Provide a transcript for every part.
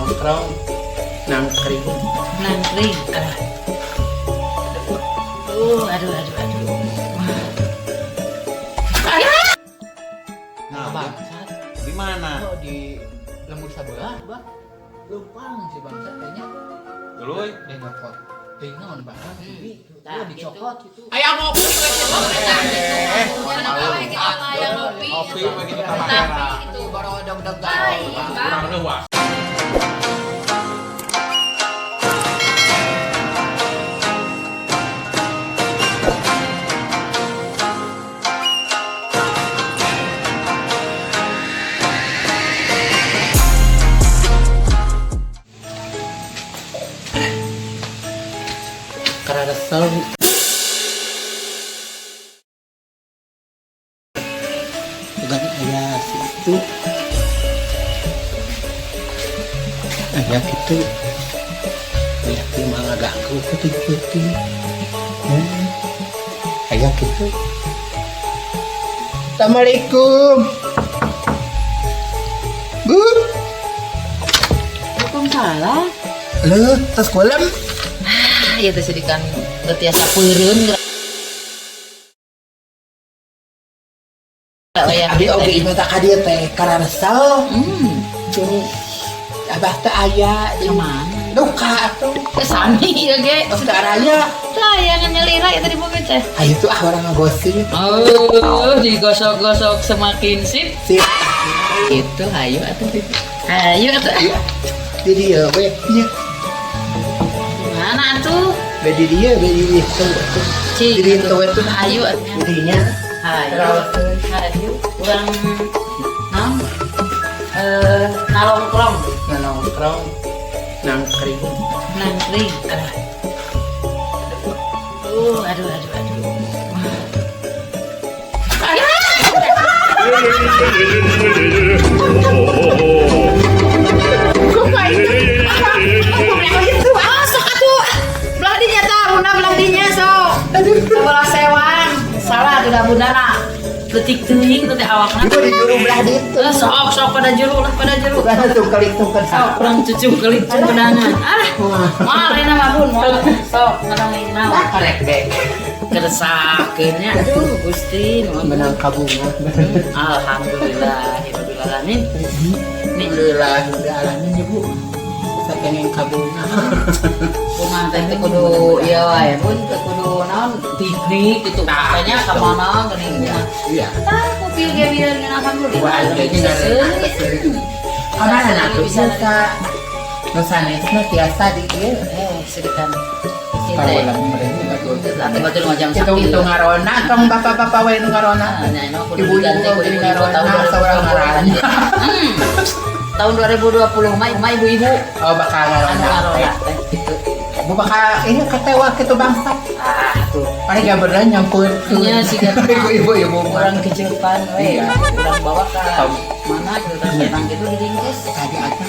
Nongkrong, nangkring. Nangkring. Aduh, aduh, aduh, aduh. Nah, Bangsat. di mana? Oh, di lembur sabelah, Bang. Leumpang si bangsat kayaknya. Dulu, Dia nyokot. Teuing naon barang TV. Tah, Oh, dicokot gitu. Aya ngopi we kitu. Eh, Kenapa we kita mah aya ngopi? Ngopi we gitu Tapi kamera. gitu. Baru deg-degan. Lain, Bang. Kurang leuwas. Kararesel. Bukan aya situ. Aya kitu. Aya kieu mah ngaganggu peuting-peuting. Aya kitu. Assalamualaikum. Bu. Waalaikumsalam. Leuh, tos kulem. Ah, ieu teh sedikan teu tiasa peureun. Abi oge ieu teh ka dieu teh kararesel. Jeung abah teh aya di Kemana? Duka atuh. Teh sami ieu ge. Tos teu araya. Tah aya nyelira ieu teh di bumi teh. Ayo tuh ah orang ngagosip. Oh, digosok-gosok semakin sip. Sip. Itu hayu atuh. Hayu atuh. Di dieu we nya. Mana atuh? Be di dieu, be di dieu tuh. Tuh. Cik, Di dieu tuh we tuh. Hayu atuh. Di dinya. Hayu. Rawaseun. Hayu. Urang naon? Nalongkrong, Nongkrong. Nangkring. Nangkring. Aduh, aduh, aduh, aduh. Ah, sok atuh. Belah dinya tah, bunda belah dinya sok. Sebelah sewang. Salah tuh dah bunda na. Leutik teuing teh awakna. Ibu di juru belah ditu. Eh, sok sok pada juru lah, pada juru. Bukan tuh kelik-tungkeun. Sok kurang cucu kelik benangan. Ah, moal ayeuna mah bun, moal. Sok ngadongeng naon. Karek deh. Keresakeun nya. Aduh, Gusti, nuhun. Menang kabunga. Alhamdulillah, rabbil alamin. Alhamdulillah, udah alamin ya Bu. Sakengeng kabunga. Kumaha teh teu kudu ieu wae, Bun, teu kudu naon piknik gitu. Nah, Katanya gitu. ka mana geuning kumaha. Iya. Tah, mobil ge bieu ngeun alhamdulillah. Wah, Bisa kayaknya seuri. Kamana na tuh Bisa. bisa. Nu sanesna tiasa di ieu. Eh, serikan. Parola mereka Atau batur ngajam Itu itu ngarona tong bapak-bapak we nu ngarona. Nah, ini mah kudu Ibu-ibu diganti ku jadi ibu-ibu ngarona, tahun saurang 2020. ngarana. Tahun 2020 mah mah ibu-ibu Oh, bakal anu ngarona. ngarona teh gitu. Bu bakal ini ketewa kitu bangsa. Ah, tuh. Paling gak bener nyampur. Nya sih kan. Ibu-ibu ibu Orang kecepan we, Iya. urang bawa ke Tahu. mana gitu terus datang gitu diringkes. Tadi ada.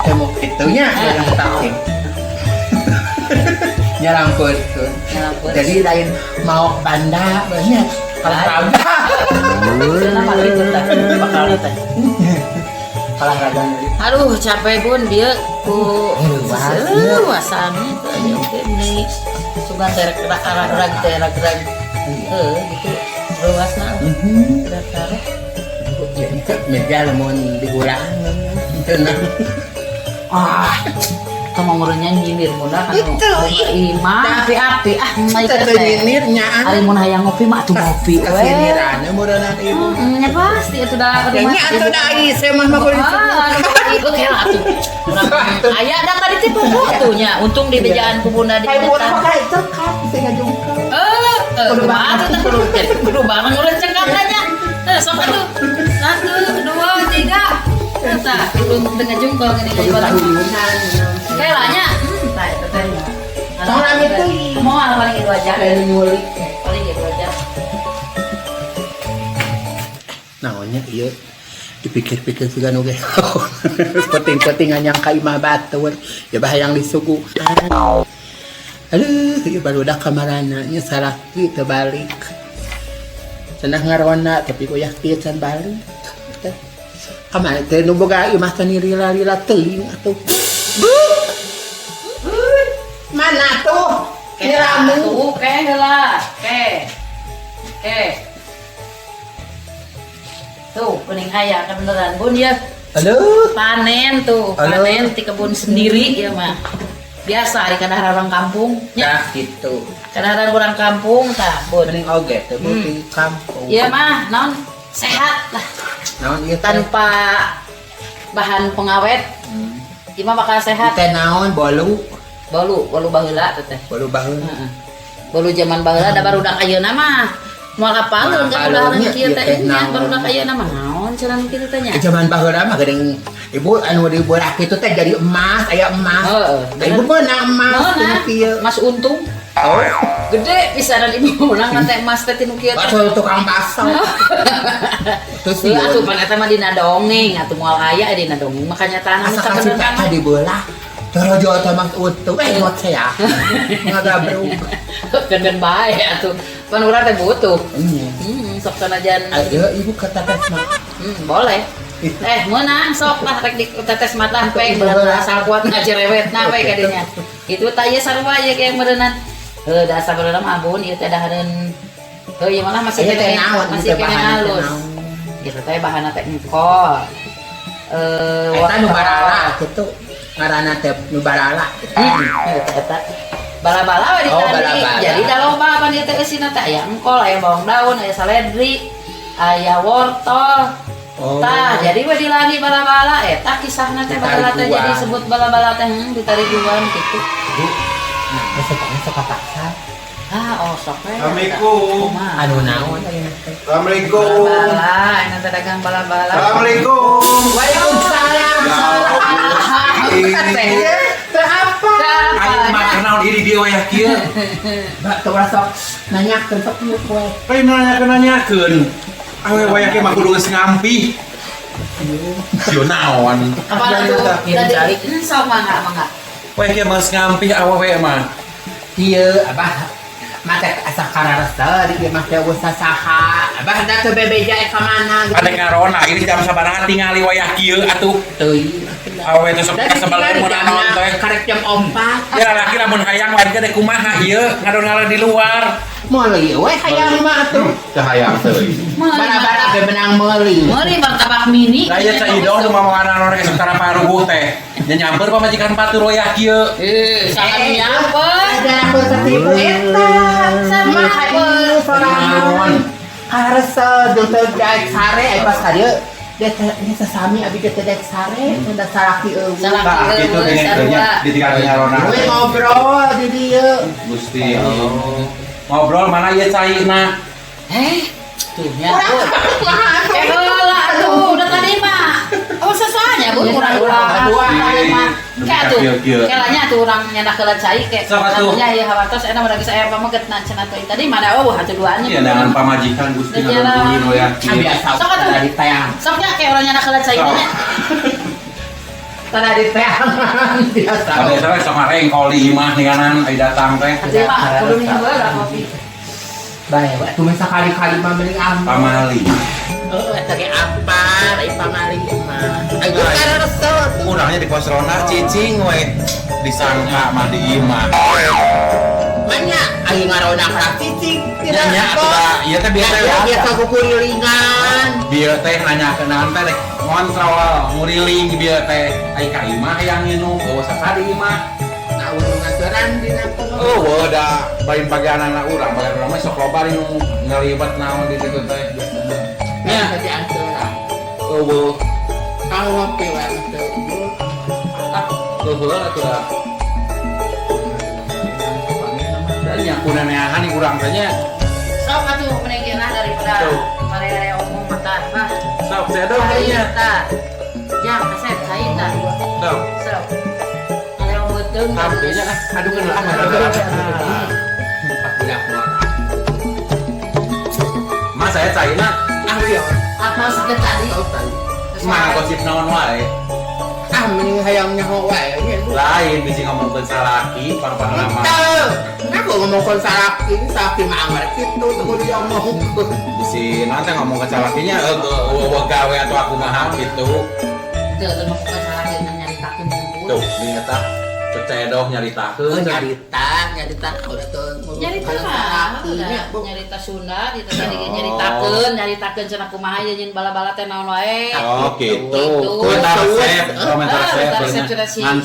Temo itunya orang tahu. Nyalampur tuh. Nyalampur. Jadi lain mau banda banyak olahraga. Sana mah gitu teh, bakal teh. Olahraga. Aduh, capek bun dia ku Luas, ya. wasannya tuh aja oke nih. Sugan teh rek rag teh rag rag. Heuh, gitu. Luasna. Rek. Meja lamun digulaan. Ah, kamu ngurangnya nyindir bunda kan. Itu, Imah api-api ah naik Teu nyindirnya. Ari mun hayang ngopi mah atuh ngopi we. Kasinirannya meureunana ibu. Ya pasti itu dah. Ya nya atuh da ai saya mah mah kudu Ah, anu oke lah atuh. Aya da tadi teh buku tuh nya. Untung di bejaan ku bunda di Kayak buat depan. apa kayak cekap sih ngajungkal. Eh, Kudu kumaha tuh teh kudu kudu banget urang cekap nya. Eh, sok atuh. Satu, dua, tiga. Tah, kudu teu ngajungkal gini Kudu batu. tahuyunan. Kayak nya. Tah eta teh. Tong rame teuing. Moal paling 2 jam. Kayak nyulik. Paling 2 jam. Naonnya ieu dipikir-pikir juga nu ge. Penting-penting nyangka imah batur. Ya bah hayang disuguhan. Aduh, ieu barudak kamarana nya salaki teu balik. Cenah ngarona tapi goyah kieu can balik. Teh. Kamari teh nu boga imah teh lila-lila teuing atuh. Mana tuh? Kiramu. Tuh, ke heula. Ke. Ke. Tuh, bening aya kebeneran Bun ya. Aduh. Panen tuh, Halo. Panen di kebun sendiri ya mah. Biasa di kadaharan orang kampung. Ya, Nah, gitu. Kadaharan orang kampung tah, Bun. Bening oge teh Bu di kampung. Iya mah, naon sehat lah Naon ieu teh? Tanpa bahan pengawet. Ieu mah bakal sehat. Teh naon bolu? Bolu, bolu baheula tuh teh. Bolu baheula. Heeh. Bolu zaman baheula da barudak ayeuna mah. Moal kapaleun kan Moal udahan kapaleun, kieu ieu teh teh nya, naon. Barudak ayeuna mah naon cenah nu kitu teh nya. Zaman baheula mah geuning ibu anu dibeurah kitu teh jadi emas, aya emas. Heeh. Nah, ibu meunang emas Meunang. tinu kieu. Mas untung Oh, gede pisanan ibu meunang teh emas teh tinu kieu teh. Bakso tukang bakso. Terus Heuh ieu atuh pan eta mah dina dongeng atuh moal aya dina dongeng mah kanyataan anu asa kasih sabenerna teh mah. dibelah. Torojo teh mas utuh, eh ngot saya. Ngagabrug. Genden bae atuh. Pan urang teh butuh. Iya. Sok sanajan. Ayo ibu ke tetes mah. Boleh. Eh, meunang sok lah rek di tetes mata peng bener asal kuat ngacerewet na we kadinya. Itu tah ieu sarua ieu ge meureunnan. Heuh da sabenerna mah Bun ieu teh dahareun. Heuh ieu malah masih Ieu teh kene naon masih ieu teh kene bahanna teh halus. naon? Itu teh bahanna teh engkol. Eh, Eta nu barala kitu. Ngaranna teh nu barala. Eta eta. Bala-bala we Oh, ditadi. bala-bala. Jadi da loba pan ieu teh eusina teh aya engkol, aya bawang daun, aya seledri, aya wortel. Oh. Tah, jadi we dilani bala-bala eta kisahna teh bala teh jadi Ditariguan. sebut bala-bala teh ditariguan gitu. Bu, nah, resepnya sok ka pasar. Ah, oh sok we. Assalamualaikum. Kumaha? Anu naon ayeuna teh? Assalamualaikum. Bala-bala, enak teh dagang bala-bala. Assalamualaikum. Waalaikumsalam. Ya Allah. Teh. Teh apa? Ayo mah kenal diri dia wayah kieu. Mbak tuh sok nanyakeun sok ieu kue. Lain nanyakeun-nanyakeun. Awe wayah kieu mah kudu geus ngampi. Sieun naon? Apa tuh? Tadi sok mangga mangga. Wayah kieu mah geus ngampi awewe mah. Ieu abah mah teh asa kararesa di ieu mah teh eueuh sasaha. Abah da teu bebeja ka mana gitu. Ada ngarona ini jam sabaraha tingali wayah kieu atuh. Teuing. Awewe teh sok Da kasebeleun mun naon teh. Karek jam 4. Ya lalaki lamun hayang warga deh kumaha ieu ngadon-ngadon di luar. Meuli we hayang mah atuh. Teu hayang teuing. Bara-bara ge menang meuli. Meuli martabak mini. Lah ieu cai dong nu mamawana naon ge sok tara paruguh teh. Nya nyamper pamajikan batur wayah kieu. Eh, sangat nyamper. Ada aku setipu eta. Sama Mah ieu sorangan. Karesa jeung teu daek sare ai pas ka dieu. Dia teh nya sasami abi teh daek sare da salaki eueuh. Salaki. Tah kitu geuning teh nya ditinggal nyarona. We ngobrol di dieu. Gusti Allah. Ngobrol mana ieu caina? Eh, tuh nya. Eh, heula atuh, udah tadi mah. Oh, sesanya Bu, kurang-kurang Dua kali mah. Kayak atuh. Kieu-kieu. Kelanya atuh urang nyandak heula cai kayak. Sok atuh. Nya ieu hawatos eta mah geus aya pamegetna cenah tuh. Tadi mana oh atuh duanya. Iya dengan pamajikan Gusti Jalan. ngadon wayah Ah, kieu. biasa Sok atuh. tara diteang. Soknya kayak orang nyandak heula cai Sok. nya. Tara diteang biasa. Ada saya sok ngarengkol di imah ninganan ai datang teh. Atuh mah kudu minum heula kopi. Bae, atuh mah sakali-kali mah mending aman. Pamali. Heeh, eta ge apa, ai pamali mah. Ai kararesa atuh. Urangnya di pos ronda cicing we disangka mah di imah. Manya ai ngarona karak cicing tidak Nya atuh da ieu teh biasa Ya, biasa kukurilingan. bieu teh nanyakeun naon teh rek ngontrol nguriling bieu teh ai ka imah hayang nginum eueuh sasa di imah. Nah, urang ngaturan dina teh. Eueuh da lain bagian anak urang, bagian urang mah sok loba nu ngaliwet naon di ditu teh. Nya tadi aturan. Eueuh. Kalau ngopi wae teh. Ah, eueuh atuh da. Da nya kunaneangan di urang teh nya. Sok atuh mending kira daripada Tuh. pare-pare omong mata. Bah. Sok saya dong Cai nya. tah. Jang, kasep cai tah. Sok. Sok. Kalau beuteung Tampilnya ah, aduh kan ah. Empat budak mah. Mas saya caina. Ah, iya. Apa sakit tadi? Oh, tadi. Mah gosip naon wae. Ah, mending hayang nyaho wae nya. Lain bisi ngomongkeun salaki pang-pang nama. Teu. Kenapa ngomongkeun salaki? Salaki mah anggar kitu teu kudu diomongkeun. Bisi nanti ngomongkeun salakinya eueuh gawe atau aku mah gitu. Teu teu ngomongkeun salaki ngan nyaritakeun hungkul. Tuh, nih eta cecedoh Oh, nyaritakeun. nyarita, nyarita udah tuh Nyarita mah, udah nyarita Sunda, di tadi ge nyaritakeun, nyaritakeun cenah kumaha ye nyin bala-bala teh naon wae. Oh, gitu. Gitu. Komentar resep, komentar Ah, resep. komentar resep cenah si Ngan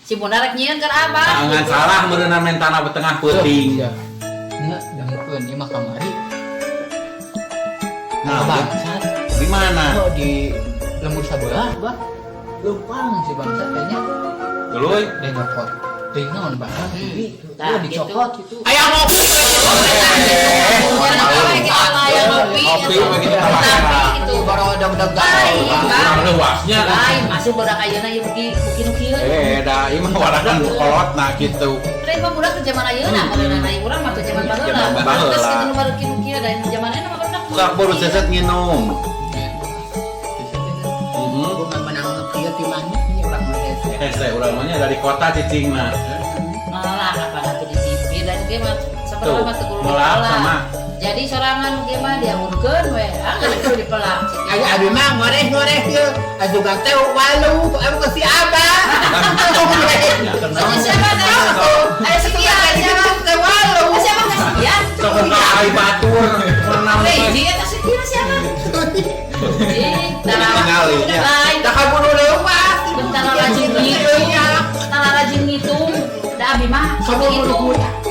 si Bunda rek nyieun keur abah. ngan salah meureunna mentana tengah peuting. Nya dangukeun ieu mah kamari. Nah, bangsat. di mana? Oh, di lembur sabelah, Bah. Leumpang si bangsat kayaknya. Tuluy. Dia nyokot. Teuing naon barang TV. Tah, Oh, dicokot gitu. Ayang ngopi. Ngopi, Ngopi begitu tapi gitu. Baru udah Lain, Bang. Kurang leuwasnya. Lain masuk budak ayeuna ieu beuki beuki nu kieu. Eh, da ieu mah warahan kolotna gitu. Lain mah budak teh zaman ayeuna, meureunna ieu urang mah teh zaman baheula. Zaman baheula. Geus kitu nu baru kieu nu kieu da zaman ayeuna mah budak. Sok baru seset nginum. Heeh. Gua mah menang nu kieu ti mana nya urang mah hese. Hese urang mah nya dari kota cicingna. Malah apa atuh di TV dan ge mah Tuh, saperlu mah teu kudu melak dipelak. sama. Jadi sorangan ge mah diawurkeun we, ah geus kudu dipelak. Aya abi mah ngoreh-ngoreh ieu. Ajugan teh walu, abi ke si Abah. Sama siapa teh? Ayo sekian siapa? Teh walu. Siapa teh sekian? Sok ka ai batur menang Teh teh. hiji eta sekian siapa? Ih, Tingali nya. lain. Da kaburu leuwas. Bentar rajin ngitung, bentar rajin ngitung. Da abi mah Kaburu ngitung.